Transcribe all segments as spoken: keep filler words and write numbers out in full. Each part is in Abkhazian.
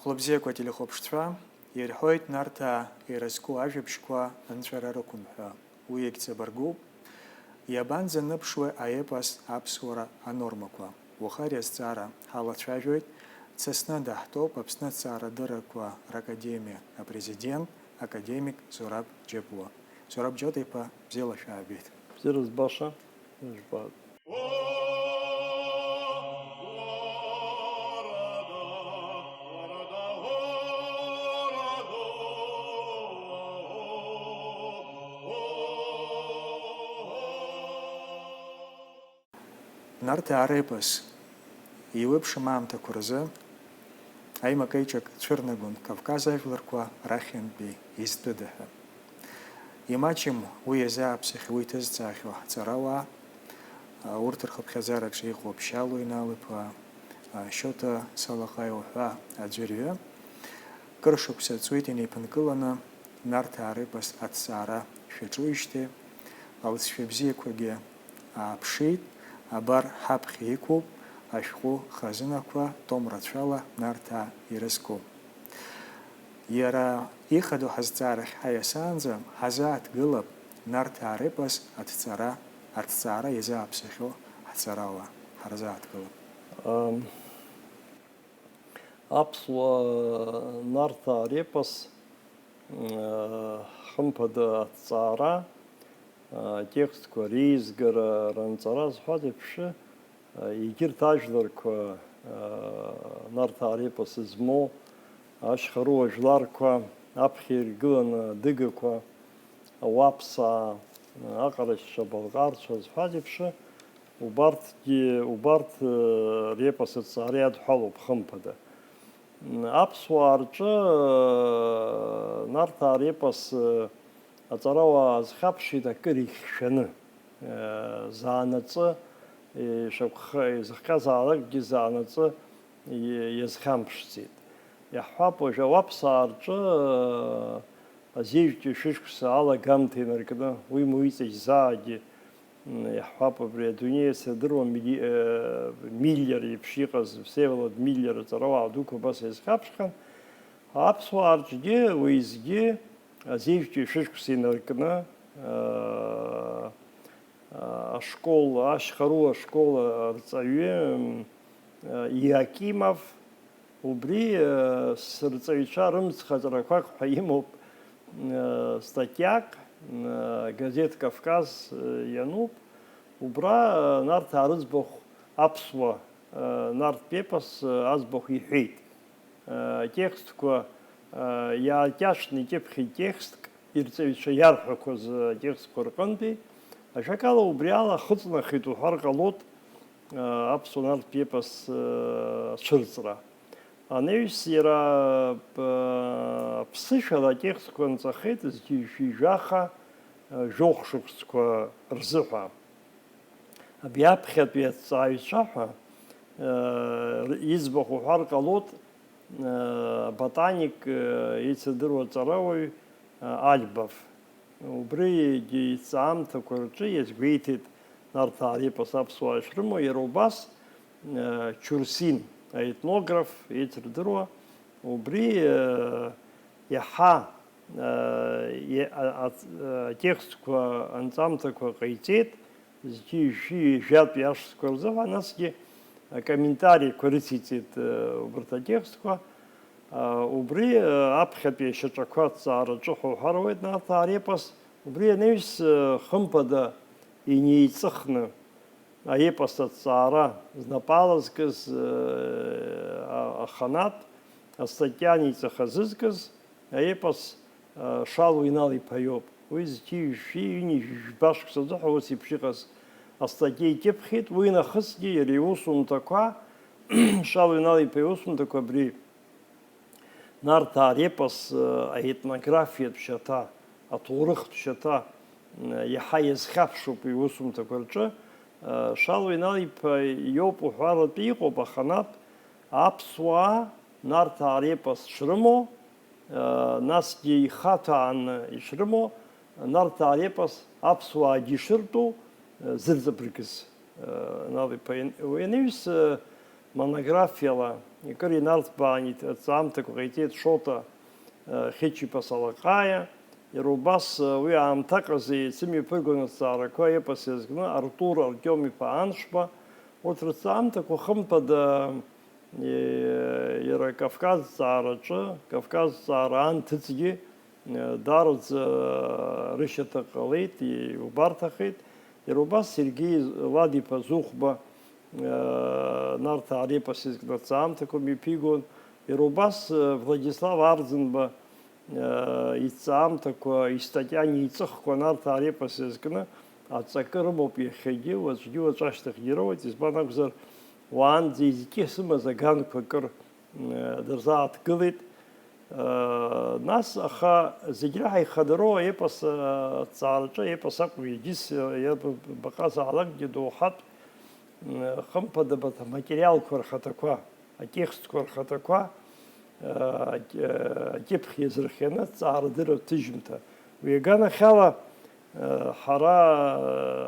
Лыбзиақәа телехәаԥшцәа, ирҳәоит Нарҭаа ирызку ажәабжьқәа нҵәара рықәым ҳәа. Уи егьҵабыргуп. Иабанӡаныԥшуеи аепос аԥсуара анормақәа? Уаха ари азҵаара ҳалацәажәоит. Дсасны даҳтәоуп Аԥсны аҭҵаарадыррақәа ракадемиа апрезидент, академик Зураб Џьапуа. Зураб Џьота-иԥа, бзиала шәаабеит. Бзиара збаша, жәбатә. Нарҭаа репос еиуеиԥшым аамҭақәа рзы аимак-аиҿак цәырнагон Кавказ ажәларқәа рахьынтәи изтәыда ҳәа. Имаҷым уи иазааԥсахьоу, уи иҭызҵаахьоу ҳҵарауаа, урҭ рхыԥхьаӡараҿы иҟоуп Шьалуа Инал-иԥа, Шьоҭа Салаҟаиа уҳәа аӡәырҩы. Кыр шықәса ҵуеит инеиԥынкыланы Нарҭаа репос аҭҵаара шәаҿуижьҭеи, алҵшәа бзиақәагьы ааԥшит, абар ҳаԥхьа иқәуп ашәҟәы хазынақәа том рацәала Нарҭаа ирызку. Иара ихадоу ҳазҵаарахь ҳаиасаанӡа ҳазааҭгылап Нарҭаа репос аҭҵаара, аҭҵаара иазааԥсахьоу ҳҵарауаа ҳарзааҭгылап. Ам, аԥсуа Нарҭаа репос, а, хымԥада аҭҵаара, а, атекстқәа реизгара, ранҵара зҳәаз еиԥш, егьырҭ ажәларқәа, Нарҭаа репос змоу ашьхарыуа жәларқәа, аԥхьа иргыланы адыгақәа, ауаԥсаа, аҟарачцәа, абалҟарцәа зҳәаз еиԥш, убарҭгьы, убарҭ репос аҭҵаара иадҳәалоуп, хымԥада. Аԥсуаа рҿы Нарҭаа репос аҵарауаа азхьаԥшит акыр ихьшәаны, заанаҵы ишакәха-, изыхҟьазаалакгьы заанаҵы иазхьамԥшӡеит. Иаҳҳәап, уажәы ауаԥсаа рҿы азеижәтәи шәышықәса алагамҭа инаркны, уи муиҵегь заагьы, м, иаҳҳәап, абри адунеи иацырдыруа Мили-, э, Миллер иеиԥш иҟаз, Всеволод Миллер аҵарауаа дуқәа абас иазхьаԥшхьан. Аԥсуаа рҿгьы уеизгьы азеижәтәи шәышықәса инаркны, э, ашкол, ашьхарыуа ашкол арҵаҩы, м, Иакимов, убри, ы, сырҵаҩцәа рымцхаҵарақәак ҳәа имоуп, ы, статиак, ы, газеҭ Кавказ, ы, иануп. Убра, ы, Нарҭаа рыӡбахә аԥсуа, ы, Нарҭтә епос, ы, аӡбахә иҳәеит. Атекстқәа, иаакьаҿны икьыԥхьит текстк, ирҵаҩцәа иарҳәақәаз атекстқәа рҟынтәи, ажәакала, убри ала ахыҵнахит уҳәар ҟалоит, аԥсуа Нарҭтә епос ацәырҵра. Анаҩс иара аԥсышәала атекстқәа нҵәахит, зқьи жәшәи жәаха, жәохә шықәсқәа рзыҳәа. Абри аԥхьатәи аҭҵааҩцәа ҳәа, э, иӡбахә уҳәар ҟалоит, э, ботаник, э, ицырдыруа аҵарауаҩ, э, Альбов. Убригьы иҭҵаамҭақәа рҿы иазгәеиҭеит Нарҭаа репос аԥсуаа ишрымоу, иара убас, э, Чурсин, аетнограф, ицырдыруа, убри, э, иаҳа, э, и-, а-, а-, атекстқәа анҵамҭақәа ҟаиҵеит, зқьи жәшәи ҩажәатәи ашықәсқәа рзыҳәа, насгьы акомментариқәа рыциҵеит, э, убарҭ атекстқәа. Э, убри, э, аԥхьатәи ашьаҿақәа аҭҵаара ҿыхәа уҳәар ауеит, Нарҭаа репос. Убри анаҩс, э, хымԥада инеиҵыхны аепос аҭҵаара знапы алазкыз, э, а-, аханатә астатиа анеиҵых азызкыз, аепос, а, Шалуа Инал-иԥа иоуп. Уи зқьи жәшәи ҩынҩажәи жәба шықәса азыҳәа ус еиԥш иҟаз астатиа икьыԥхьит, уи нахысгьы иара иусумҭақәа, Шалуа Инал-иԥа иусумҭақәа абри Нарҭаа репос, а, аетнографиатә шьаҭа, аҭоурыхтә шьаҭа, м, иаҳа иазхьаԥшуп иусумҭақәа рҿы. А, Шалуа Инал-иԥа иоуп уҳәаратәы иҟоуп, аханатә аԥсуаа Нарҭаа репос шрымоу, насгьы ихаҭәааны ишрымоу, Нарҭаа репос аԥсуаагьы ишыртәу зырҵабыргыз, Нал-иԥа, уи анаҩс, монографиала икыр инарҭбаан иҭ-, аҭҵаамҭақәа ҟаиҵеит Шоҭа, э, Хьычиԥа Салаҟаиа. Иара убас, э, уи аамҭак азы еицымҩаԥыргон аҭҵаарақәа аепос иазкны Артур Артиом-иԥа Аншба. Урҭ рыҭҵаамҭақәа хымԥада, э, иара Кавказ ҭҵаараҿы, Кавказ ҭҵаара анҭыҵгьы, даараӡа рышьаҭа ҟалеит, иубарҭахеит. Иара убас Сергеи Ладиԥа Зыхәба, Нарҭаа репос иазкны аҭҵаамҭақәа мҩаԥигон. Иара убас Владислав Арӡынба иҭҵаамҭақәа, истатиа неиҵыхқәа Нарҭаа репос иазкны аҵакы рымоуп иахьагьы, уаҵәгьы, уаҵәашьҭахьгьы роуеит. Избан акәзар, уаанӡа изқьы сымаз аганқәа акыр дырзааҭгылеит. Нас, аха зегь реиҳа ихадароу аепос аҭҵаараҿы аепос акәым, егьыс иарбаҟазаалакгьы доуҳатә, хымԥада, абарҭ аматериалқәа рхаҭақәа, атекстқәа рхаҭақәа акьыԥхь иазырхианы аҭҵаарадырра ҭыжьымҭа. Уи аганахьала, ҳара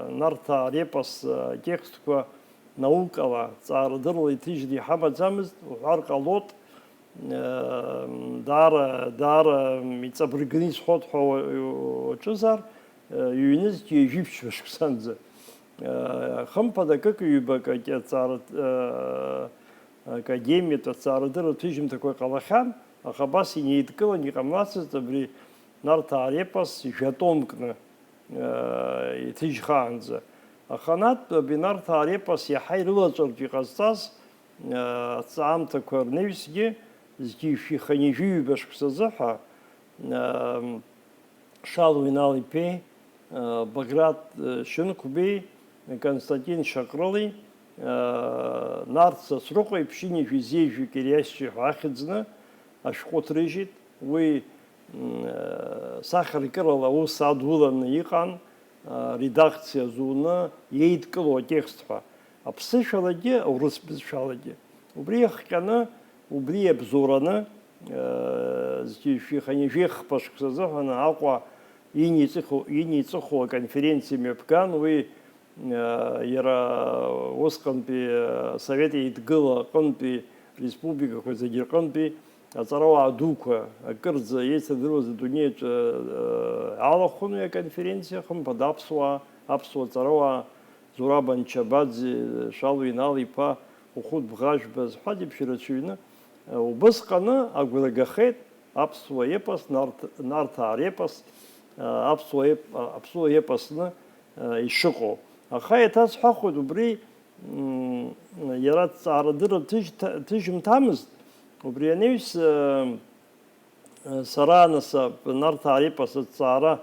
Нарҭаа репос атекстқәа наукала, ҭҵаарадыррала иҭыжьны иҳамаӡамызт, уҳәар ҟалоит. Даара, даара иҵабыргны исҳәоит ҳәа уаҿызар, ҩнызқь ҩажәи ԥшьба шықәсанӡа. Хымԥада, акык-ҩбак аки-, аҭҵаара, академиатә аҭҵаарадырра ҭыжьымҭақәа ҟалахьан, аха абас инеидкылан иҟамлацызт абри Нарҭаа репос жәа-томкны иҭыжьхаанӡа. Аха анатә абинарҭаа репос иаҳа ирылаҵәартә иҟазҵаз аҭҵаамҭақәа рнаҩсгьы, зқьи жәшәи хынҩажәи ҩба шықәсазы ҳәа, Шалуа Инал-иԥеи, Баграт Шьынқәбеи, Константин Шьаҟрылеи, Нарҭ Сасрыҟәеи ԥшьынҩажәи зеижәи кириашьцәеи ҳәа ахьӡны ашәҟәы ҭрыжьит. Уи сахьаркырала аус адуланы иҟан, редакциа зуны иеидкылоу атекст ҳәа, аԥсышәалагьы аурыс бызшәалагьы. Убри иахҟьаны, убри иабзоураны, зқьи жәшәи хынҩажәи хԥа шықәса азыҳәан Аҟәа инеиҵыху-, инеиҵыху аконференциа мҩаԥган, уи Иара усҟантәи Асовет Еидгыла аҟынтәи республикақәа зегьы рҟынтәи аҵарауаа дуқәа акырӡа еицырдыруаз адунеиаҿы алахәын уи аконференциа, хымԥада, аԥсуаа, аԥсуа ҵарауаа, Зураб Анчабаӡе, Шалуа Инал-иԥа, Ухәыт Бӷажәба зҳәаз еиԥш ирацәаҩны, убысҟаны агәра гахеит аԥсуа епос, Нарҭ-, Нарҭаа репос, аԥсуа еп-, аԥсуа епосны ишыҟоу. Аха еиҭасҳәахуеит, убри, м, иара аҭҵаарадырра ҭыжь-, ҭа-, ҭыжьымҭамызт. Убри анаҩс, э, э, сара, нас, а, Нарҭаа репос аҭҵаара,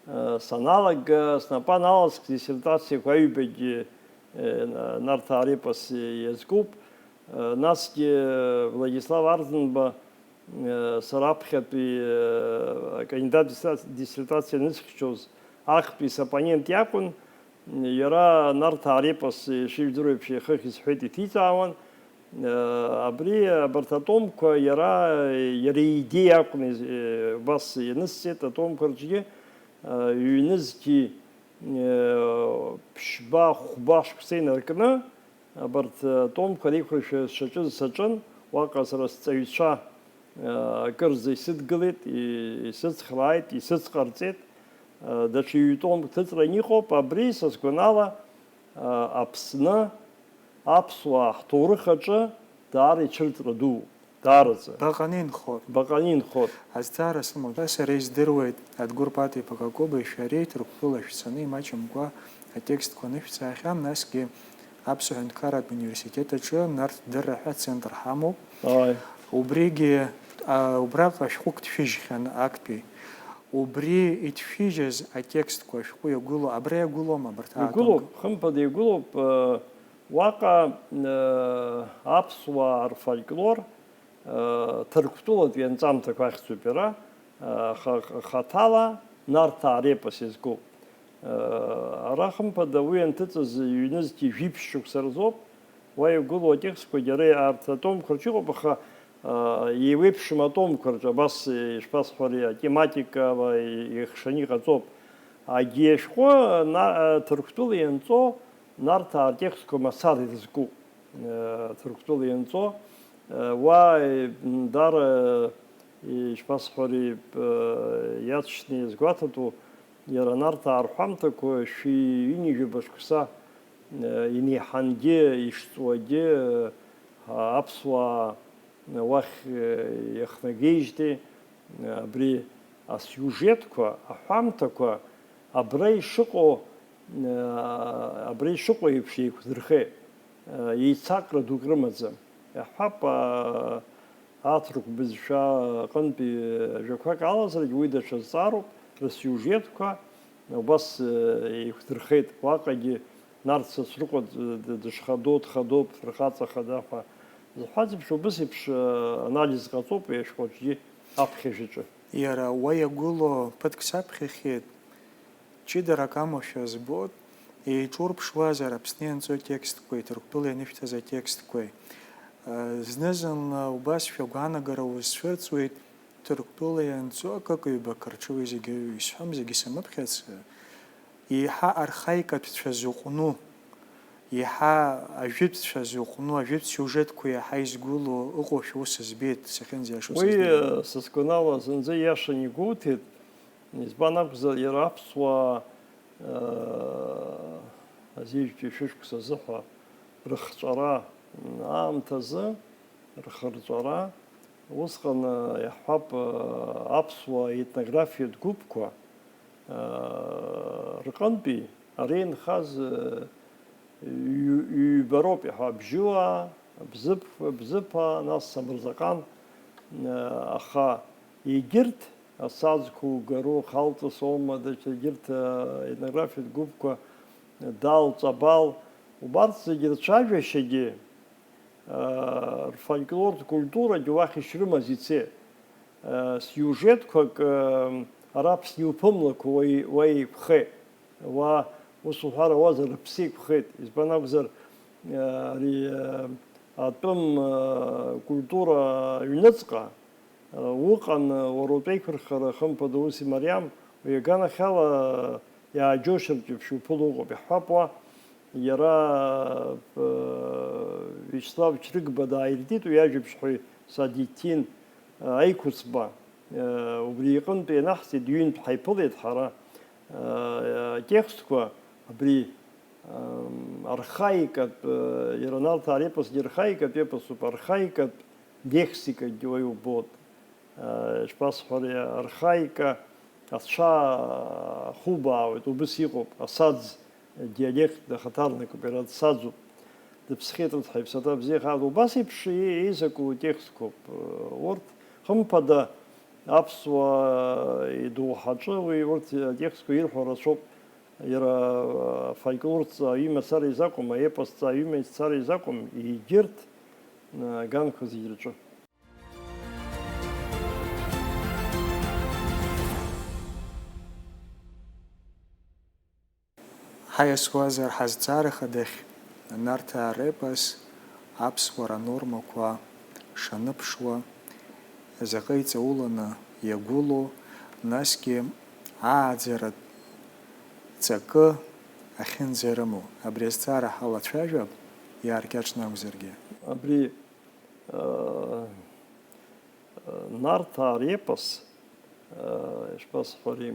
э, саналага, снапы аналаскыз диссертациақәа аҩбагьы, э, Нарҭаа репос иазкуп. Э, насгьы, э, Владислав Арӡынба, Сара аԥхьатәи акандидат диссертациа анысхьчоз актәи соппонент иакәын. Иара Нарҭаа репос, ишыжәдыруа еиԥш, ихыхь зҳәеит, иҭиҵаауан. Абри, абарҭ атомқәа иара, иара иидеиа акәын, убас ианысҵеит атомқәа рҿгьы, ҩнызқьи ԥшьба, хәба шықәса инаркны, Абарҭ атомқәа реиқәыршәа сшаҿыз саҿын, уаҟа сара сҵаҩцәа, акырӡа исыдгылеит, исыцхрааит, исыцҟарҵеит. Даҽа ҩ-томк ҭыҵран иҟоуп, абри, са сгәанала, Аԥсны, аԥсуаа ҳҭоурых аҿы даара ицәырҵра дууп. Даараӡа. Баҟаны инхот? Баҟаны инхот? Азҵаара сымоуп. Сара издыруеит, Адгәыр Патиԥа Какобеи шәареи Ҭырқәтәыла шәцаны имаҷымкәа атекстқәа анышәҵаахьан, насгьы Аԥсуа ҳәынҭқарратә университет аҿы Нарҭ дырра ҳәа центр ҳамоуп. Ааи. Убригьы, а, убраҟа шәҟәык дшәыжьхьан актәи. Убри иҭшәыжьыз атекстқәа шәҟәы иагәылоу, абра иагәылоума абарҭ? Игәылоуп, аатомқәа? Хымԥада игәылоуп, э, уаҟа, э, аԥсуаа рфольклор, Ҭырқәтәылатәи анҵамҭақәа ахьӡуп иара, аха хаҭала Нарҭаа репос иазкуп. Ара, хымԥада, уи анҭыҵыз ҩнызқьи жәиԥшь шықәса рзоуп. Уа игылоу атекстқәагьы ара арҭ атомқәа рҿы иҟоуп, аха еиуеиԥшым атомқәа рҿы, абас ишԥасҳәари, атематикала ихшаны иҟаҵоуп. Агьи ашәҟәы Ҭырқәтәыла ианҵоу Нарҭаа ртекстқәа мацара ирызкуп. Ҭырқәтәыла ианҵо, уа, даара, ишԥасҳәари, иаҵшьны иазгәаҭатәу, иара Нарҭаа рҳәамҭақәа шәи ҩынҩажәаба шықәса инеиҳангьы ишҵуагьы, аԥсуаа уахь иахнагеижьҭеи, абри асиужетқәа, аҳәамҭақәа абра ишыҟоу, абра ишыҟоу еиԥш еиқәдырхеит, еицаҟра дук рымаӡам. Иаҳҳәап, аҭырқә бызшәа аҟынтәи ажәақәак алазаргь, уи даҽа зҵаароуп, рсиужетқәа убас еиқәдырхеит. Уаҟагьы Нарҭ Сасрыҟәа д-, д-, дышхадоу дхадоуп, рхаҵа хада ҳәа зҳәаз еиԥш, убыс еиԥш, э, анализ ҟаҵоуп уи ашәҟәы аҿгьы аԥхьажәаҿы. Иара уа иагәылоу ԥыҭк саԥхьахьеит, ҷыдарак амоушәа збоит, еиҿурԥшуазар Аԥсны ианҵоу атекстқәеи Ҭырқәтәыла ианышәҭаз атекстқәеи. Э, зны-зынла убас шәагәаанагара узцәырҵуеит, Ҭырқәтәыла ианҵоу акык-ҩбак рҿы уи зегьы исҳәом, зегьы самыԥхьац, еиҳа архаикатәцәа зыҟәну, еиҳа ажәытәцәа зыҟәну, ажәытә сиужетқәа иаҳа изгәылоу ыҟоушәа ус збеит, сахьынӡаиашоу Уи, сыздыруам. э, сызгәанала, зынӡа ииашаны игәоуҭеит, избан акәзар, иара аԥсуаа, э, азежәтәи шәышықәса азыҳәа рыхҵәара, м, аамҭазы, рхырҵәара, усҟан, э, иаҳҳәап, э, аԥсуа етнографиатә гәыԥқәа, э, рҟынтәи ари инхаз, э, ҩ-, ҩба роуп иаҳа, Бжьуаа, Бзыԥ-, Бзыԥаа, нас Самырзаҟан, э, аха егьырҭ, асаӡқәа угароу, Халҵыс аума, даҽа егьырҭ, э, етнографиатә гәыԥқәа, Дал, Ҵабал, убарҭ зегьы рцәажәашьагьы, рфольклортә культурагьы уахь ишрымаз ицеит. Сиужетқәак ара Аԥсны иуԥымлақәа уа, уа еиқәхеит. Уа, ус уҳәар ауазар, рыԥсы еиқәхеит. Избан акәзар, ари атәым культура аҩныҵҟа уҟан, уара утәеиқәырхара, хымԥада, ус имариам, уи аганахьала иааџьоушьартә еиԥш иуԥыло уҟоуп. Иаҳҳәап, уа Иара, э, Виачеслав Чрыгба дааиртит уи ажәабжь ҳәа Садиҭин, э, Аиқәыцба, э, убри иҟынтә ианаҳҵеит, ҩынтә ҳаиԥылеит ҳара, э, атекстқәа абри, э, архаикатә, э, иара Нарҭаа репосгьы архаикатә епосуп, архаикатә лексикагьы уаҩ убоит. Ишԥасҳәари, архаика ацәа хубаауеит, убыс иҟоуп, асаӡ диалект дахаҭарнакуп, иара дсаӡуп, дыԥсхьеит, рҭ ҳаиԥсаҭа бзиахааит, убас еиԥш еи-, еизаку текстқәоуп, урҭ, хымԥада, аԥсуа идоуҳаҿы уи урҭ атекстқәа ирҳәо рацәоуп, иара афольклорҵаҩы имацара изакәым, аепосҵаҩы имацара изакәым, егьырҭ, аганқәа зегь рҿы. Ҳаиасуазар ҳазҵаара хадахь, Нарҭаа репос, аԥсуара нормақәа шаныԥшуа, заҟа иҵауланы иагәылоу, насгьы ааӡаратә ҵакы ахьынӡарымоу, абри азҵаара ҳалацәажәап, иааркьаҿны акәзаргьы. Абри Нарҭаа репос, ишԥасҳәари,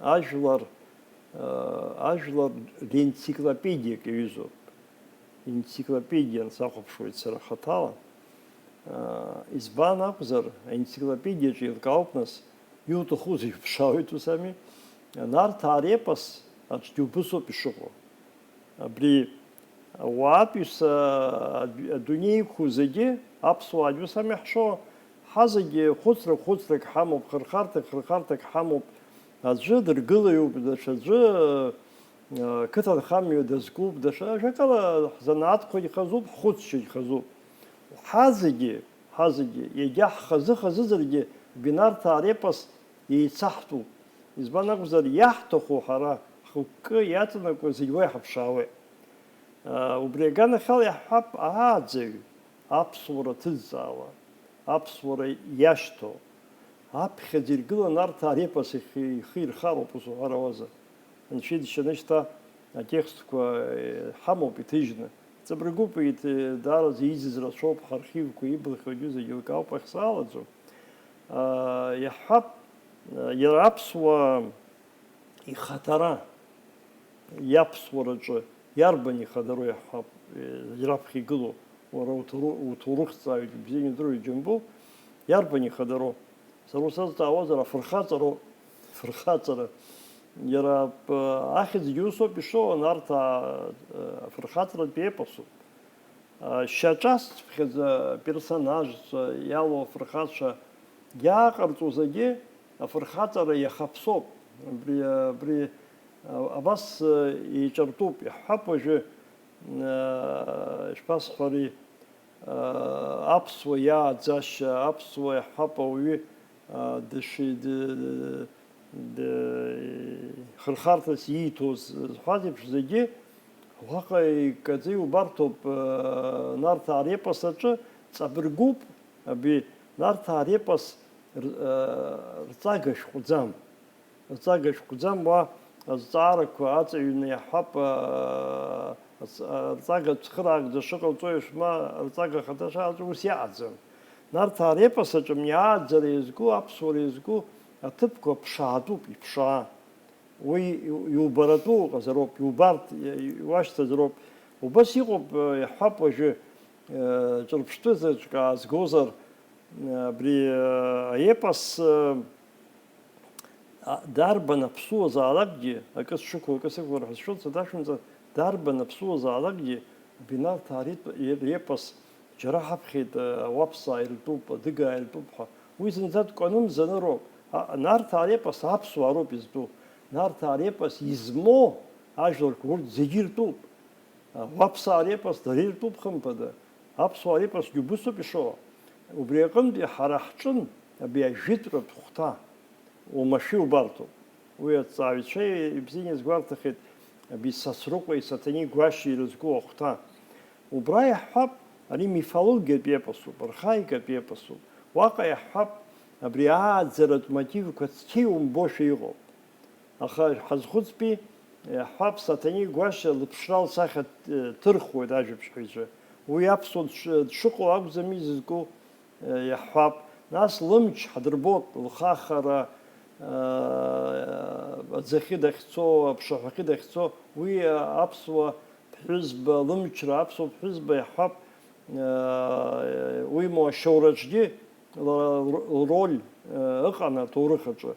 ажәлар, ажәлар ренциклопедиак иаҩызоуп. Енциклопедиан сахәаԥшуеит сара хаҭала. Избан акәзар, аенциклопедиаҿы еилкаауп нас, иуҭахузеи, уԥшаауеит, ус ами? Нарҭаа репос аҿгьы убысоуп ишыҟоу. Абри ауаатәыҩса адунеи иқәу зегьы, аԥсуаагьы ус ами ҳшо, ҳазегьы хәыцрак, хәыцрак ҳамоуп, хырхарҭак, хырхарҭак ҳамоуп. Аӡәы дыргылаҩуп, даҽаӡәы, э, қыҭанхамҩа дазкуп, даҽа, ажәакала, ҳзанааҭқәагь хазуп, ҳхәыцшьагь хазуп. Ҳазегьы, ҳазегьы, егьа ҳхазы-хазызаргьы, Нарҭаа репос еицаҳтәуп. Избан акәзар, иаҳҭаху ҳара ҳхықәкы иаҵанакуа зегь уа иҳаԥшаауеит. Убри аганахьала иаҳҳәап, ааӡаҩ аԥсуара ҭызҵаауа, аԥсуара иашьҭоу, аԥхьаӡа иргыланы арҭ арепос ихы, ихы ирхароуп, ус уҳәар ауазар. Анцәа иџьшьаны шьҭа атекстқәа, э, ҳамоуп иҭыжьны. Ҵабыргуп, иҭ-, даараӡа изыз рацәоуп, ҳархивқәа иблахьоу зегьы лкаауп ахьсаалаӡо. Иаҳҳәап, иара аԥсуаа ихаҭара иаԥсуараҿы иарбан ихадароу иаҳҳәап, раԥхьа игылоу, уара уҭоурыхҭҵааҩ бзианы удыруеит, Џьамбул, иарбан ихадароу? Сара усазҵаауазар, афырхаҵароуп, афырхаҵара. Иара, п-, ахьӡгьы усоуп ишоу, Нарҭаа, э, афырхаҵаратәи епосуп. Э, шьаҿасцыԥхьаӡа персонажцәа иалоу афырхацәа иааҟарҵо зегьы афырхаҵара иахаԥсоуп. Абри, абри, а, абас, э, еиҿартәуп, иаҳҳәап уажәы, э, ишԥасҳәари, аԥсуа иааӡашьа, аԥсуа иаҳҳәап ауаҩы, а, дыши-, ды-, ды-, хырхарҭас ииҭоз зҳәаз еиԥш зегьы уаҟа иккаӡа иубарҭоуп, а, Нарҭаа репос аҿы ҵабыргуп, абри Нарҭаа репос р-, а, рҵага шәҟәӡам. Рҵага шәҟәӡам, уа азҵаарақәа аҵаҩны иаҳҳәап, аа, ац-, аа, рҵага цхыраагӡа шыҟалҵо еиԥш, ма рҵага ахада шаҟаҵо, ус иаҟаӡам. Нарҭаа репос аҿы мҩааӡара иазку, аԥсуара иазку аҭыԥқәа ԥшаатәуп, иԥшаа. Уи иу-, иубаратәу ыҟазароуп, иубарҭ, иа-, иуашьҭазароуп. Убас иҟоуп, иаҳҳәап, уажәы, э, ҿырԥштәы заҵәык аазгозар, абри, э, аепос, э, а, дарбан аԥсуазаалакгьы, акы сшықәу, акы сықәлар ҳәа сшәоит, сара дашәымҵан, дарбан аԥсуазаалакгьы, абри Нарҭаа реп-, епос џьара ҳаԥхьеит, э, ауаԥсаа иртәуп, адыгаа иртәуп ҳәа. Уи зынӡа дкәанымзаныроуп. А, Нарҭаа репос аԥсуаа роуп изтәу. Нарҭаа репос измоу ажәларқәа урҭ зегьы иртәуп. Уаԥсаа репос дара иртәуп, хымԥада. Аԥсуаа репосгьы убысоуп ишоу. Убри аҟынтәи ҳара ҳҿын абри ажәытәратә хәҭа уамашәа иубарҭоуп. Уи аҭҵааҩцәа ибзианы иазгәарҭахеит, абри Сасрыҟәеи Саҭанеи Гәашьеи ирызку ахәҭа. Убра иаҳҳәап, ари мифологиатә епосуп, архаикатә епосуп. Уаҟа иаҳҳәап, абри ааӡаратә мотивқәа цқьа иумбошәа иҟоуп. Аха ҳазхәыцтәи, иаҳҳәап, Саҭанеи Гәашьа лыԥшра лсахьа, э, ҭырхуеит ажәабжьҳәаҩцәа. Уи аԥсуа дш-, дшыҟоу акәӡами изызку, э, иаҳҳәап. Нас лымч ҳадырбоит, лхахара, э, аӡахьы дахьцо, аԥшаҳәахьы дахьцо, уи, э, аԥсуа ԥҳәызба лымчра, аԥсуа ԥҳәызба иаҳҳәап, э, уимоу ашьоураҿгьы лара лроль, э, ыҟан аҭоурых аҿы.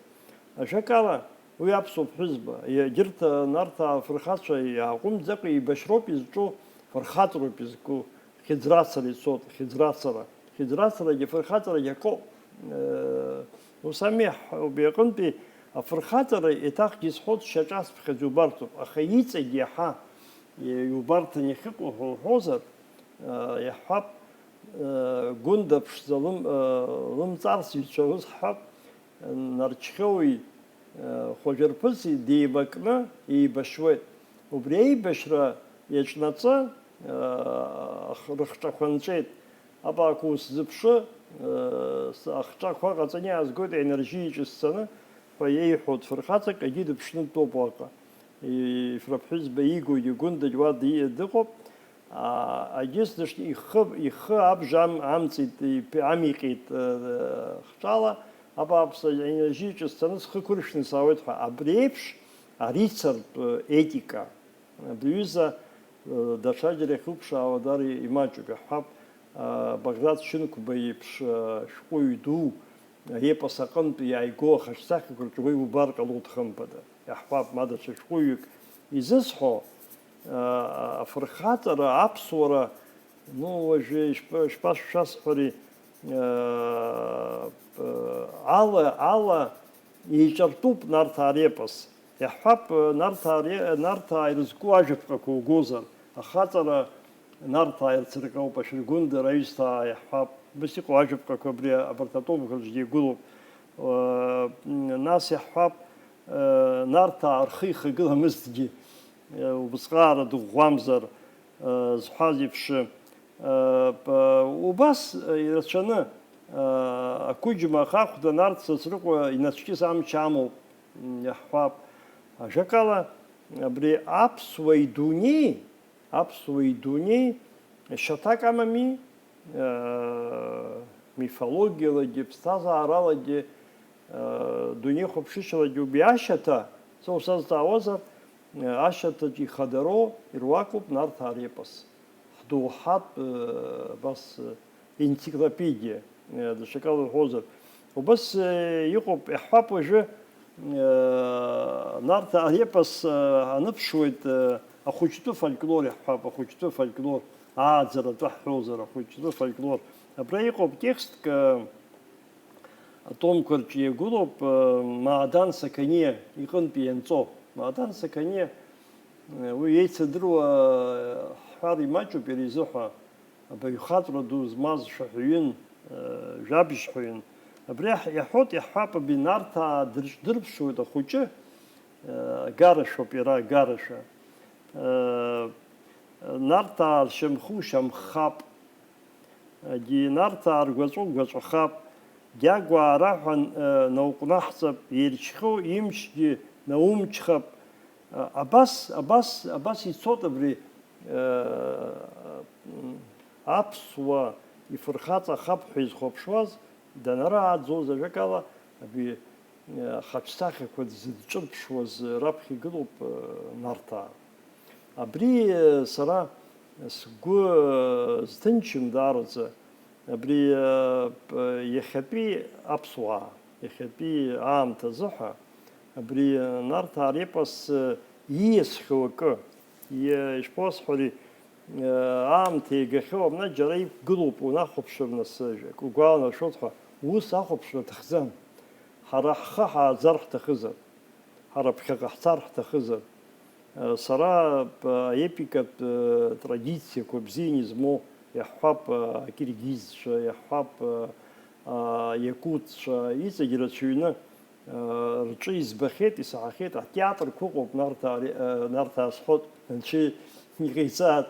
Ажәакала, уи аԥсуа ԥҳәызба, егьырҭ, э, Нарҭаа афырхацәа иааҟәымҵӡакәа еибашьроуп изҿу, фырхаҵароуп изку, хьыӡрацара ицоит, хьыӡрацара. Хьыӡрацарагьы фырхаҵарагьы акоуп. Э, ус ами, ҳ-, убри аҟынтәи афырхаҵара еиҭахгьы исҳәоит, шьаҿасԥхьаӡа иубарҭоуп, аха иҵегь иаҳа иубарҭан иахьыҟоу ҳәа уҳәозар, э, иаҳҳәап, э, Гәында ԥшӡа лым-, э, лымҵарсыҩцәа рызҳҳәап, Нарџьхьоуи, э, Хәажәарԥыси деибакны еибашьуеит. Убри аибашьра иаҿнаҵы, э, рыхҿақәа нҵәеит. Абаақәа усзыԥшы, э, с-, ахҿақәа ҟаҵаны иаазгоит аенержьиаҿы сцаны ҳәа иеиҳәоит фырхаҵак, егьи дыԥшны дтәоуп уаҟа. И-, ифраԥҳәызба иигогьы Гәындагь уа ди-, дыҟоуп. А, егьыс дышт-, ихы, ихы абжа ам-, амҵит, иԥ-, амиҟьеит, э, хҿала, абааԥсы, аенержьиаҿы сцаны схы ықәыршәны саауеит ҳәа. Абри еиԥш арицартә, э, етика. Абри аҩыза, э, даҽаџьара иахьуԥшаауа дара имаҷуп, иаҳҳәап, э, Баграт Шьынқәба иеиԥш, э, шәҟәыҩҩы ду, аепос аҟынтә иааигоу ахаҿсахьақәа рҿы уи убар ҟалоит, хымԥада. Иаҳҳәап, ма даҽа шәҟәыҩҩык изысҳәо, э, афырхаҵара, аԥсуара, ну, уажәы ишԥа-, ишԥашәасҳәари, э, э, ала, ала еиҿартәуп Нарҭаа репос. Иаҳҳәап, Нарҭаа ре-, Нарҭаа ирызку ажәаԥҟақәа угозар, ахаҵара Нарҭаа ирцырҟьоуп, ашәыргәындара аҩсҭаа иаҳҳәап, убас иҟоу ажәаԥҟақәа абри абарҭ атомқәа рҿгьы игылоуп. Нас иаҳҳәап, Нарҭаа рхы ихагыламызҭгьы, убысҟаара дыӷәӷәамзар, зҳәаз еиԥш, Э, п-, убас, э, ирацәаны, э, ақәыџьма ахахәда Нарҭ Сасрыҟәа инацәкьыс амч амоуп, м, иаҳҳәап. Ажәакала, абри аԥсуа идунеи, Аԥсуа идунеи шьаҭак амами, мифологиалагьы, ԥсҭазааралагьы, дунеихәаԥшышьалагьы убри ашьаҭа, сара усазҵаауазар, ашьаҭаҿ ихадароу ируакуп Нарҭаа репос. Ҳдоуҳатә, абас, енциклопедиа, даҽакала уҳәозар. Убас иҟоуп, иаҳҳәап уажәы, Нарҭаа репос аныԥшуеит, ахәыҷтәы фольклор иаҳҳәап, ахәыҷтәы фольклор, ааӡаратәы ҳҳәозар, ахәыҷтәы фольклор. Абра иҟоуп текстк, атомқәа рҿы иагәылоуп, Маадан Сақаниа иҟынтәи ианҵоу. Маадан Сақаниа, уи еицадыруа ҳҳәар имаҷуп иара изыҳәа. Абаҩхатәра ду змаз шәаҳәаҩын, жәабжьҳәаҩын. Абри иаҳ-, иаҳәоит, иаҳҳәап, абри Нарҭаа дырҿ-, дырԥшуеит ахәыҷы, агарашәоуп иара, агарашәа. Нарҭаа ршьамхы ушьамххап, егьи Нарҭаа ргәаҵәа угәаҵәахап, Гьагәаа раҳәан, науҟәнаҳҵап, еирчхьоу имчгьы наумчхап, Абас, абас, абас ицоит абри, аԥсуа ифырхаҵа ахап ҳәа изхәаԥшуаз, данарааӡоз, ажәакала, абри, ахаҿсахьақәа зыдҿырԥшуаз раԥхьа игылоуп, Нарҭаа. Абри, сара сгәы зҭынчым даараӡа, абри, иахьатәи аԥсуаа, иахьатәи аамҭазы ҳәа, абри Нарҭаа репос ииасхьоу акы, иа-, ишԥасҳәари, аамҭа игахьоу абна џьара иқәгылоуп, унахәаԥшыр нас, угәаланаршәоит ҳәа, ус ахәаԥшра аҭахӡам. Ҳара ҳхы ҳааӡар ҳҭахызар, ҳара ԥхьаҟа ҳцар ҳҭахызар, Сара аепикатә традициақәа бзианы измоу, иаҳҳәап, акиргизцәа, иаҳҳәап, аиакутцәа, иҵегь рацәаҩны рҿы избахьеит, исаҳахьеит, атеатрқәа ыҟоуп, Нарҭаа ре-, Нарҭаа сҳәоит, анцәа иҟаиҵааит,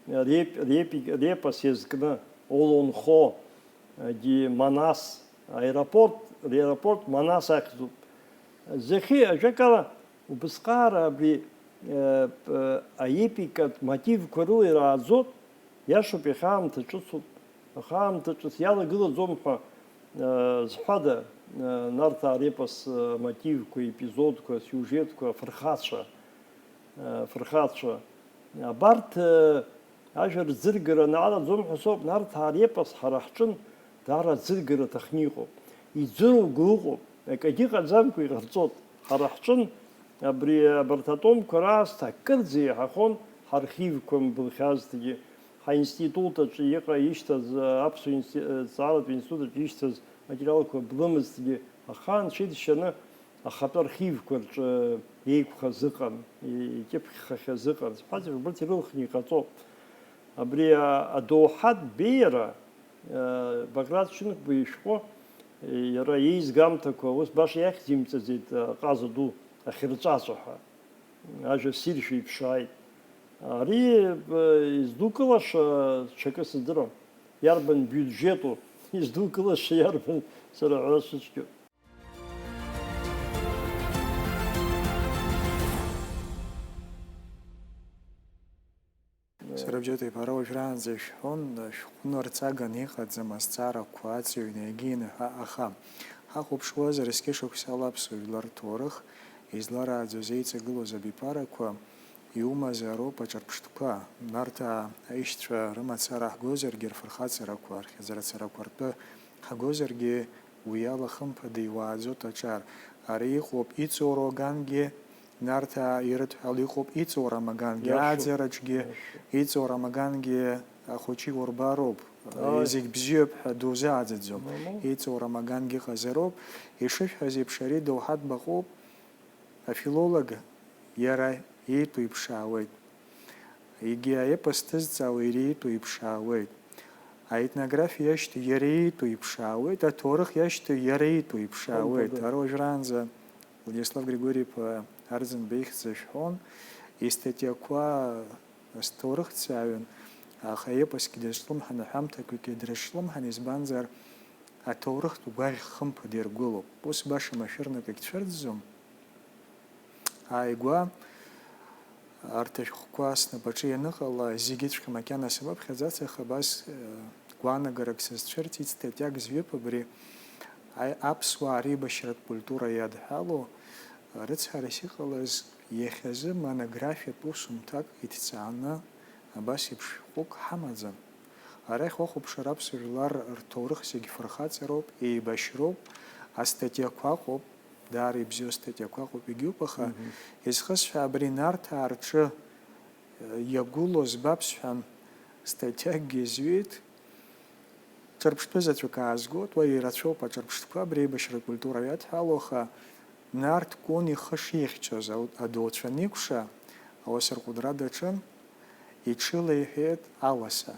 реп-, репи-, репос иазкны, Олонхо, егьи Манас, аеропорт, аеропорт Манас ахьӡуп. Зехьы, ажәакала, Убысҟаара абри, э, п-, аепикатә мотивқәа рыла ирааӡоит, иашоуп, иахьа аамҭа ҿыцуп, аха аамҭа ҿыц иалагылаӡом ҳәа, э, зҳәада, э, Нарҭаа репос, э, мотивқәа, епизодқәа, сиужетқәа, афырхацәа, э, афырхацәа. Абарҭ, э, Ажәа рӡыргара анаҟанаҵом ҳәа соуп, Нарҭаа репос ҳара ҳҿын даара аӡыргара аҭахны иҟоуп. Иӡырҩуа ыҟоуп, акгьы ыҟаӡамкәа иҟарҵоит. Ҳара ҳҿын абри, абарҭ атомқәа раасҭа акырӡа еиҳахон ҳархивқәа мбылхьазҭгьы, ҳаинститут аҿы иҟа-, ишьҭаз, аԥсуа инсти-, ҭҵааратә институт аҿы ишьҭаз аматериалқәа блымазҭгьы, аха анцәа иџьшьаны, Ахатәы архивқәа рҿы еиқәхаз ыҟан, икьыԥхьхахьаз ыҟан, сҳәазар, убырҭ ирылхны иҟаҵоуп. Абри а-, адоуҳатә беиара, а, Баграт Шьынқәба ишәҟәы, иара иеизгамҭақәа ус баша иахьӡимҵаӡеит, а, Ҟаза ду ахьырҵәаҵәа ҳәа. Ажәа ссиршәа иԥшааит. Ари, а, издукылаша ҽакы сыздырам. Иарбан биуџьету? Издукылаша иарбан, сара ҳәара сыцәгьоуп. Сара бџьаҭ иԥара уажәраанӡа ишәҳәон, шәҟәны рҵаганы иҟаӡам азҵаарақәа аҵыҩны иагьины ҳәа, аха ҳахәаԥшуазар, зқьышықәсала аԥсуа жәлар рҭоурых изларааӡоз еиҵагылоз абиԥарақәа, иумазароуп аҿырԥштәқәа, Нарҭаа аишьцәа рымацара ҳгозаргьы, рфырхаҵарақәа, рхьӡарацарақәа ртәы ҳгозаргьы, уи ала хымԥада иуааӡоит аҿар. Ари иҟоуп иҵоуроу агангьы, Нарҭаа ирыдҳәало иҟоуп иҵоура амагангьы, иашоуп, ааӡараҿгьы иашоуп. Иҵоура амагангьы ахәыҷы иурбароуп. Ааи. Зегь бзиоуп ҳәа дузааӡаӡом. Мамоу. Иҵоура амагангьы ыҟазароуп. Ишышәҳәаз еиԥш, ари доуҳатә баҟоуп. Афилолог иара иитәу иԥшаауеит. Егьи аепос ҭызҵаауа иара иитәу иԥшаауеит. Аетнографиа иашьҭоу иара иитәу иԥшаауеит, аҭоурых иашьҭоу иара иитәу иԥшаауеит. Хымԥада. Ара уажәраанӡа Владислав Григори-иԥа Арӡынба ихьӡ ашәҳәон, истатиақәа азҭоурыхҭҵааҩын, аха аепосгьы дазҿлымҳан, аҳәамҭақәагьы дрызҿлымҳан, избанзар, аҭоурыхтә гәаӷь хымԥада иргәылоуп. Ус баша машәырнакгьы цәырҵӡом. Ааигәа, Арҭ ашәҟәқәа снапаҿы ианыҟала, зегьыҵәҟьа макьана сабаԥхьаӡац, аха абас, э, гәаанагарак сызцәырҵит, статиак зҩып абри, аи-, аԥсуаа реибашьратә культура иадҳәалоу, э, рыцҳарас иҟалаз, иахьазы монографиатә усумҭак иҭҵааны абас еиԥш шәҟәык ҳамаӡам. Арахь уахәаԥшыр, аԥсуа жәлар рҭоурых зегь фырхаҵароуп, еибашьроуп, астатиақәа ыҟоуп, даара ибзиоу астатиақәа ыҟоуп, егьуп, аха, мгм, изхысҳәа абри Нарҭаа рҿы, э, иагәылоу збап сҳәан, статиакгьы зҩит. Ҿырԥштәы заҵәык аазгоит, уа ирацәоуп аҿырԥштәқәа, абри аибашьра акультура иадҳәалоу, аха Нарҭ Кәын ихы шихьчоз ау-, адоуцәа аникәша, ауасырҟәыдра даҿын, иҽылеиҳәеит Аласа.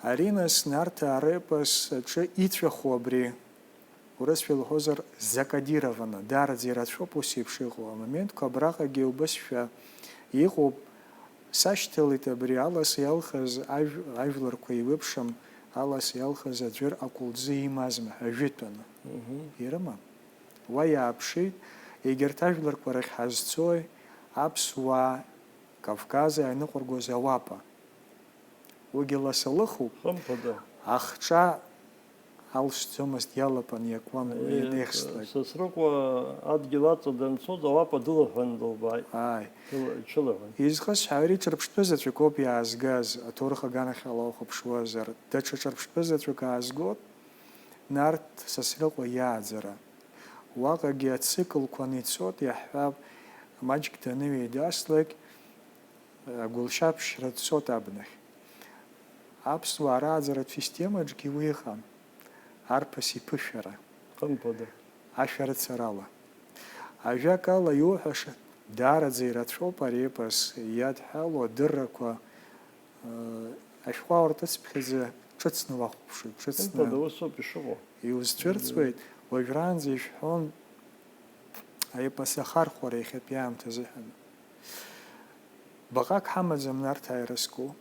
Ари, нас, Нарҭаа репос аҿы ицәахо абри, урысшәа илҳәозар, закодировано, даараӡа ирацәоуп ус еиԥш иҟоу амоментқәа, абраҟагьы убасшәа иҟоуп, сашьҭалеит абри Аласа иалхыз ажә-, ажәларқәа еиуеиԥшым, Аласа иалхыз аӡәыр акәылӡы имазма ҳәа ажәытәаны. Мгм. Ирымам. Уа иааԥшит, егьырҭ ажәларқәа рахь ҳазцои, аԥсуаа Кавказ иааныҟәыргоз ауапа. Уигьы ласалыхуп. Хымԥада. Ахҿа алсӡомызт, иалапан иакуан уи, э, ианеихслак. Сасрыҟәа адгьыл аҵа данцоз ауапа дылаҳәан дылбааит. Ааи. Дыла-, иҽылаҳәан. Изхысҳәаауа, ари ҿырԥштәы заҵәык ауп иаазгаз, аҭоурых аганахьала ухәаԥшуазар, даҽа ҿырԥштәы заҵәык аазгоит, Нарҭ Сасрыҟәа иааӡара. Уаҟагьы ациклқәа ицоит, иаҳҳәап, маҷк даныҩеидаслак, агәылшьаԥшьра дцоит абнахь. Аԥсуаа рааӡаратә системаҿгьы уи ыҟан, арԥыс иԥышәара. Хымԥада. Ашәарыцарала. Ажәакала иуҳәаша, даараӡа ирацәоуп ари аепос иадҳәалоу адыррақәа, э, ашәҟәы ауртыцԥхьаӡа ҿыцны уахәаԥшуеит, ҿыцны. Хымԥада, усоуп ишыҟоу. Иузцәырҵуеит, уажәраанӡа ишәҳәон аепос ахархәара иахьатәи аамҭа азыҳәан. Баҟак ҳамаӡам Нарҭаа ирызку.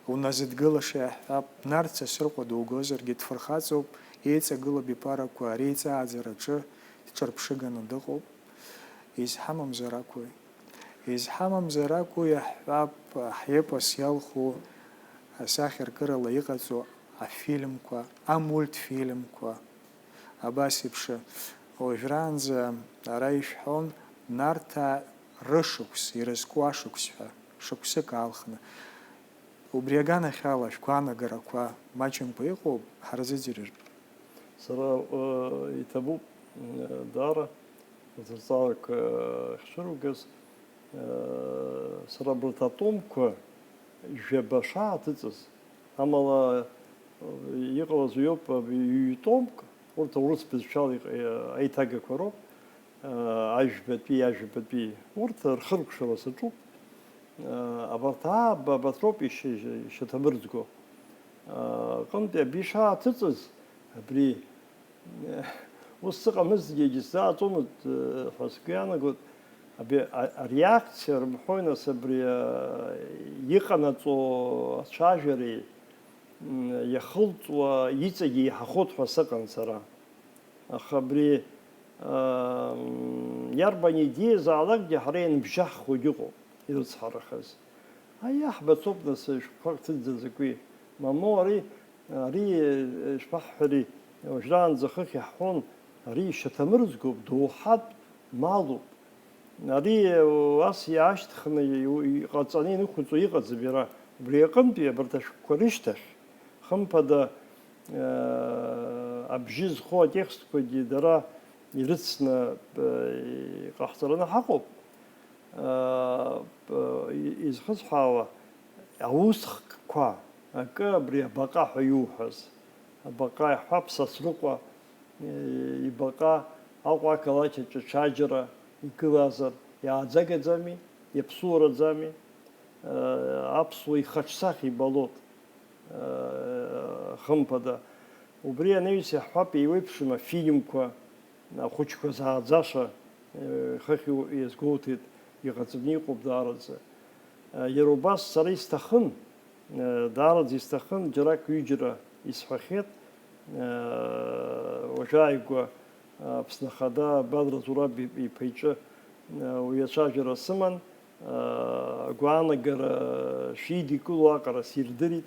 Уназыдгылаша иаҳҳәап, Нарҭ Сасрыҟәа дугозаргьы дфырхаҵоуп, еиҵагылоуп иԥарақәа, ари еиҵааӡараҿы дҿырԥшыганы дыҟоуп. Изҳамамзар акәи? Изҳамамзар акәу, иаҳҳәап, ҳепос иалху асахьаркырала иҟаҵоу афильмқәа, амультфильмқәа. Абас еиԥш, уажәраанӡа ара ишәҳәон, Нарҭаа рышықәс, ирызку ашықәс ҳәа, шықәсык аалхны. Убри аганахьала шәгәаанагарақәа маҷымкәа иҟоуп, ҳарзыӡырҩыр. Сара, э, иҭабуп, э, даара, аҭырҵаалақәа, э, ахьцәыругаз, э, сара абарҭ атомқәа жәаба шааҭыҵыз, амала, э, иҟалаз уиоуп, э, ҩ-томк, урҭ аурыс бызшәала иҟ-, э, аиҭагақәа роуп, э, ажәбатәи, ажәабатәи, урҭ рхыркәшара саҿуп. Абарҭ ааба, абарҭ роуп ишьа-, ишьаҭамырӡго. Аҟынтәи абри шааҭыҵыз, абри, ус сыҟамызҭгьы, егьысзааӡомызт, ҳәа сгәы иаанагоит. Абри а-, ареакциа рымҳәои, нас, абри, а, иҟанаҵо ацәажәареи, м, иахылҵуа иҵегьы еиҳахоит ҳәа сыҟан сара. Аха абри, ам, иарбан идеиазаалакгьы ҳара ианбжьаҳхуагь ыҟоуп, ирыцҳарахаз. Аиа, ҳбацоуп, нас, шәҟәқәак ҭыҵӡа закәи? Мамоу, ари, ари, шԥаҳҳәари, уажәраанӡа хыхь иаҳҳәон, ари ишьаҭамырӡгоуп, доуҳатә малуп. Ари, ас иаашьҭхны иу-, иҟаҵаны инықәҵо иҟаӡам иара. Убри аҟынтәи абарҭ ашәҟәқәа рышьҭахь, хымԥада, э, абжьы зхоу атекстқәагьы дара ирыцны, э, иҟаҳҵараны ҳаҟоуп. Э, э, и-, изхысҳәаауа, аусхкқәа, акы абри абаҟа ҳәа иуҳәаз, абаҟа иаҳҳәап, Сасрыҟәа, ибаҟа Аҟәа ақалақь аҿы ҽаџьара игылазар иааӡагаӡами, иаԥсуараӡами? Аԥсуа ихаҿсахьа ибалоит, хымԥада. Убри анаҩс иаҳҳәап, еиуеиԥшым афильмқәа, ахәыҷқәа зааӡаша, хыхь иазгәоуҭеит, иҟаҵаны иҟоуп даараӡа. Иара убас сара исҭахын, даараӡа исҭахын, џьарак-ҩыџьара исҳәахьеит, уажәааигәа Аԥсны Ахада Бадра Зураб иԥа иҿы уи ацәажәара сыман, агәаанагара шидикыло аҟара сирдырит,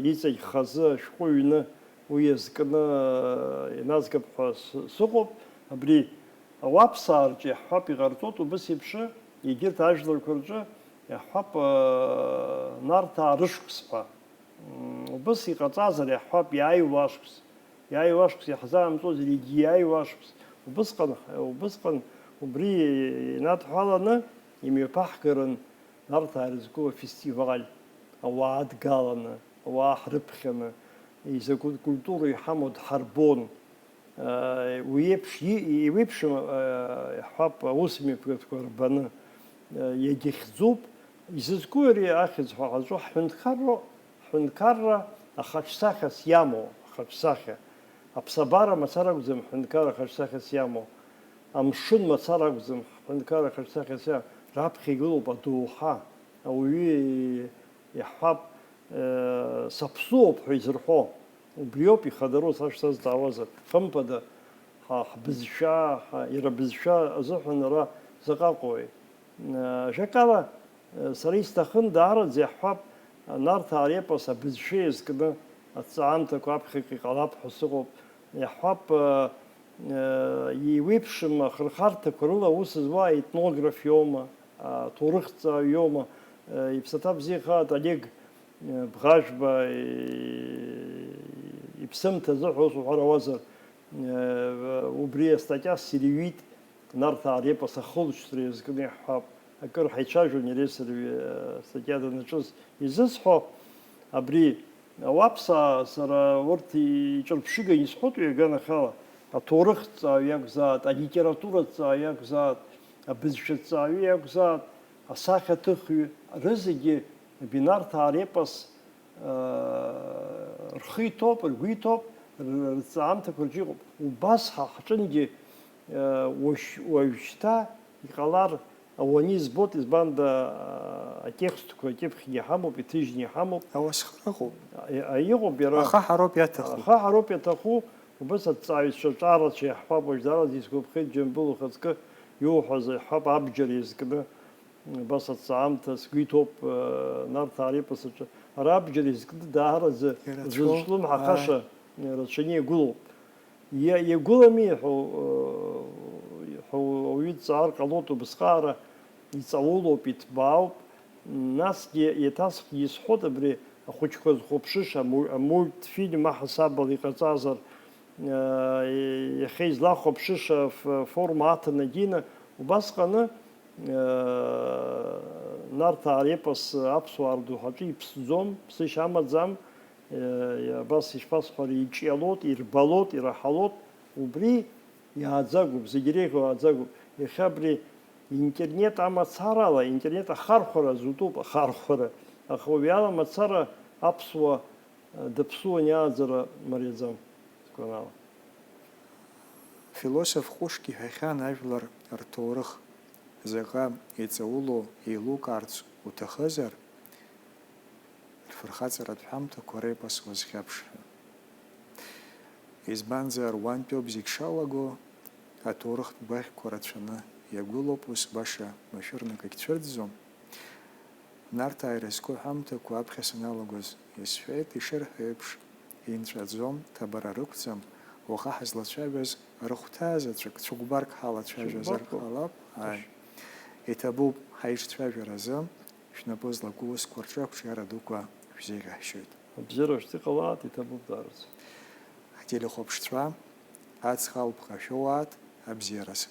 иҵегь хазы ашәҟәы ҩны уи иазкны иназгап ҳәа сыҟоуп. Абри ауаԥсаа рҿы иаҳҳәап, иҟарҵоит убыс еиԥш, егьырҭ ажәларқәа рҿы иаҳҳәап, Нарҭаа рышықәс ҳәа. Убыс иҟаҵазар иаҳҳәап, иааиуа ашықәс, иааиуа ашықәс, иаҳзаамҵозар егьи иааиуа ашықәс. Убысҟан, убысҟан убри инадҳәаланы имҩаԥаҳгарын Нарҭаа ирызку афестиваль, ауаа адгаланы, ауаа ҳрыԥхьаны, изакәытә культура иҳамоу дҳарбон. Уи еиԥш, еиуеиԥшым, иаҳҳәап, аусмҩаԥгатәқәа рбаны, иагьахьӡуп. Изызку ари ахьӡ ҳәа ҳазҿу ҳҳәынҭқарроуп, ҳҳәынҭқарра ахаҿсахьас иамоу, ахаҿсахьа. Аԥсабара мацара акәӡам ҳҳәынҭқарра ахаҿсахьас иамоу. Амшын мацара акәӡам ҳҳәынҭқарра ахаҿсахьас иамоу. Раԥхьа игылоуп адоуҳа, ауаҩы иаҳҳәап, саԥсуоуп ҳәа изырҳәо. Убриоуп ихадароу, сашәа сазҵаауазар. Хымԥада, ҳа, ҳбызшәа, ҳа, иара бызшәа азыҳәан ара заҟа ыҟои? Ажәакала, сара исҭахын даараӡа, иаҳҳәап, Нарҭаа репос абызшәа иазкны аҭҵаамҭақәа аԥхьаҟа иҟалап ҳәа сыҟоуп. Иаҳҳәап, еиуеиԥшым ахырхарҭақәа рыла аус зуа аетнограф иоума, аҭоурыхҭҵааҩ иоума, иԥсаҭа бзиахааит Олег Бӷажәба иԥсымҭа азыҳәа ус уҳәар ауазар, убри астатиа сырҩит, Нарҭаа репос ахылҵшьҭра иазкны иаҳҳәап, акыр ҳаицәажәон иареи сареи астатиа данаҿыз. Изысҳәо, абри ауаԥсаа сара урҭ иҿырԥшыганы исҳәоит ҩаганахьала, аҭоурыхҭҵааҩ иакәзааит, алитератураҭҵааҩ иакәзааит, абызшәаҭҵааҩы иакәзааит, асахьаҭыхҩы, рызегьы Нарҭаа репос рхы иҭоуп, ргәы иҭоуп, рҵаамҭақәа рҿы иҟоуп. Убас ҳа ҳҿынгьы уажәшьҭа иҟалар ауаны избоит, избанда атекстқәа акьыԥхьгьы ҳамоуп, иҭыжьны иҳамоуп. Ауасхыр ыҟоуп. Иҟоуп иара. Ахаҳароуп иаҭаху. Ахаҳароуп иаҭаху, убас аҭҵааҩцәа ҿарацәа иаҳҳәап, уажәраанӡа исгәаԥхеит Џьамбул ухаҵкы иуҳәаз, иаҳҳәап, абџьар иазкны. Абас аҭҵаамҭа сгәы иҭоуп, Нарҭаа репос аҿы. Ара абџьар изкны даараӡа ирацәоу, зызҿлымҳахаша, ааи, рацәаны иагәылоуп. Иа-, иагәылами ҳәа, ҳәа ауаҩы дҵаар ҟалоит, убысҟаара иҵаулоуп, иҭбаауп. Насгьы еиҭасгьы исҳәоит абри ахәыҷқәа зхәаԥшыша, аму-, амультфильм аҳасабала иҟаҵазар, иахьа излахәаԥшыша ф-, форма аҭаны дина, убасҟаны, Нарҭаа репос аԥсуаа рдоуҳаҿы иԥсӡом, ԥсышьа амаӡам, абас ишԥасҳәари, иҿиалоит, ирбалоит, ираҳалоит, убри иааӡагоуп, зегь иреиӷьу ааӡагоуп. Иахьа абри интернет амацарала, интернет ахархәара зутәуп, ахархәара, аха уи ала мацара аԥсуа Дыԥсуан иааӡара мариаӡам, сгәанала. Философ ҟәышк иҳәахьан ажәлар рҭоурых заҟа иҵаулоу еилукаарц уҭахызар, рфырхаҵаратә ҳәамҭақәа репос уазхьаԥш ҳәа. Избанзар, уантәоуп зегь шалаго, аҭоурыхтә гәаӷьқәа рацәаны иагәылоуп, ус баша машәырнакгь цәырҵӡом. Нарҭаа ирызку аҳәамҭақәа аԥхьа саналагоз исҳәеит, ишырҳәо еиԥш, инҵәаӡом, ҭабара рықәӡам, уаха ҳазлацәажәаз рыхәҭаа заҵәык цәыкәбарк ҳалацәажәазар, шәымбаркуп, ҟалап. Ааи. Иҭабуп, ҳаишцәажәаразы шәнапы злаку усқәа рҿы ақәҿиара дуқәа шәзеиӷьаҳшьоит. Абзиара шәзыҟалааит, иҭабуп даараӡа. Ҳтелехәаԥшцәа, аҵх алԥха шәоуааит, абзиараз.